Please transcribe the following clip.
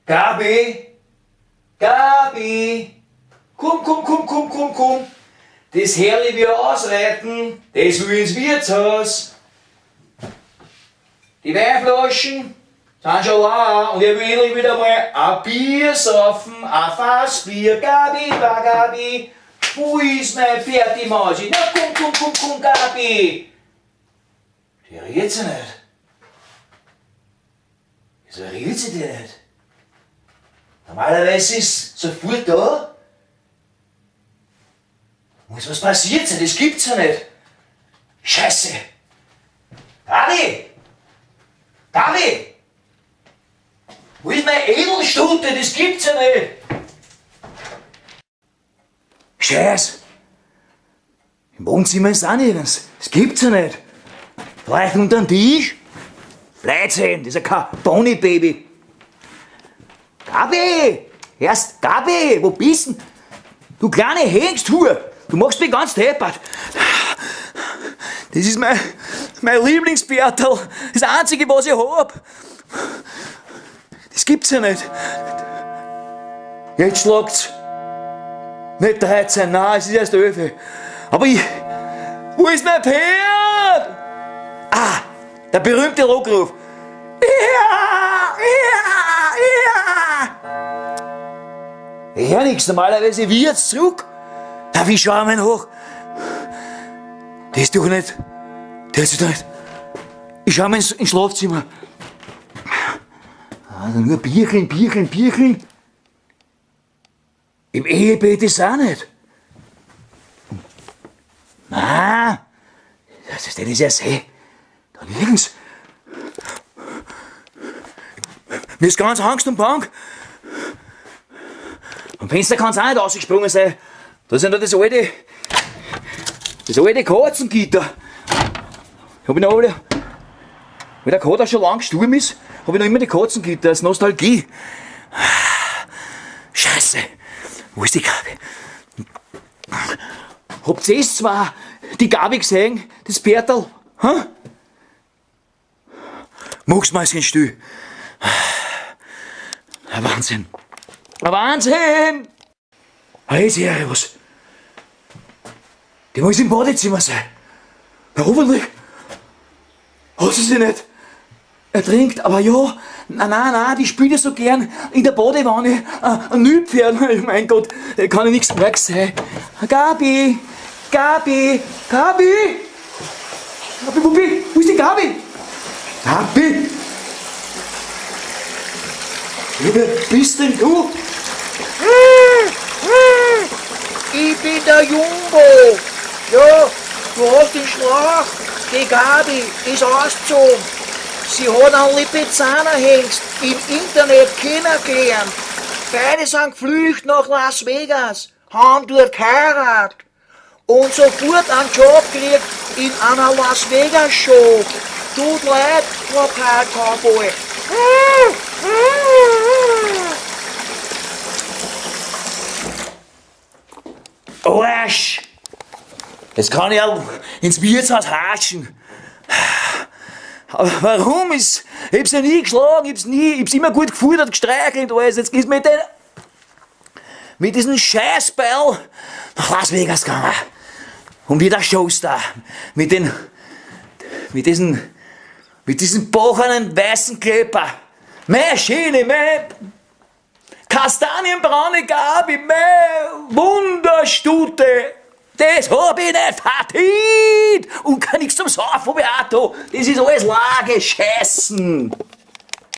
Gabi! Gabi! Komm, komm, komm, komm, komm, komm! Das Herrli wir ausreiten, das will ins Wirtshaus. Die Weinflaschen sind schon leer und er will endlich wieder mal ein Bier saufen, ein Fassbier. Gabi, Gabi, wo ist mein Pferd, Mausi? Na komm, komm, komm, komm, Gabi! Die rührt sich nicht. Wieso rührt sie die nicht? Normalerweise ist sofort da. Muss was passiert sein, das gibt's ja nicht. Scheiße! Gabi! Gabi! Wo ist meine Edelstute? Das gibt's ja nicht! Scheiß! Im Wohnzimmer ist auch nirgends. Das gibt's ja nicht. Vielleicht unter dem Tisch? Blödsinn, das ist ja kein Pony-Baby. Gabi! Erst Gabi, wo bist denn? Du kleine Hengsthure! Du machst mich ganz deppert. Das ist mein Lieblingspferdl. Das einzige, was ich hab. Das gibt's ja nicht. Jetzt schlagt's. Nicht 13, nein, es ist erst 11. Aber ich. Wo ist mein Pferd? Ah, der berühmte Lockruf. Ja, ja, ja. Ich hör nix, normalerweise wird's zurück. Da wie schau mal hoch. Das ist doch nicht. Das ist doch nicht. Ich schau mal ins Schlafzimmer. Ah, nur Bierchen, Bierchen, Bierchen. Im Ehebett ist auch nicht. Nein, das ist ja See. Da nirgends. Mir ist ganz Angst und Bang. Am Fenster kann's auch nicht rausgesprungen sein. Da sind da das alte Katzengitter. Hab ich noch alle, weil der Kater schon lange gestorben ist, hab ich noch immer die Katzengitter, das ist Nostalgie. Scheiße, wo ist die Gabi? Habt ihr zwar die Gabi gesehen, das Bertel? Hä? Magst mal still. Ein Wahnsinn. Ein Wahnsinn! Jetzt höre ich was. Die muss im Badezimmer sein. Na hoffentlich hat sie sich nicht ertrinkt. Aber ja, nein, nein, nein, die spielt ja so gern in der Badewanne ein Nilpferd. Mein Gott, da kann ja nichts Arges sein. Gabi, Gabi, Gabi! Gabi, wo, wo ist die Gabi? Gabi! Ja, wer bist denn du? Ich bin der Jumbo. Ja, du hast den Schlauch. Die Gabi ist ausgezogen. Sie hat einen Lipizzanerhengst im Internet kennengelernt. Beide sind geflüchtet nach Las Vegas, haben dort geheiratet und sofort einen Job gekriegt in einer Las Vegas Show. Tut leid, Lokal Cowboy. Arsch! Jetzt kann ich auch ins Wirtshaus haschen. Aber warum ist. Ich hab's ja nie geschlagen, ich hab's immer gut gefüttert, gestreichelt und alles. Jetzt ist mit diesem Scheißbeil nach Las Vegas gegangen. Und wieder Showstar. Mit diesen bochenen weißen Klepper. Meine schöne, meine kastanienbraune Gabi, meine Wunderstute. Das hab ich nicht verdient! Und kein nix zum Saufen hab ich auch da. Das ist alles Lage Scheißen.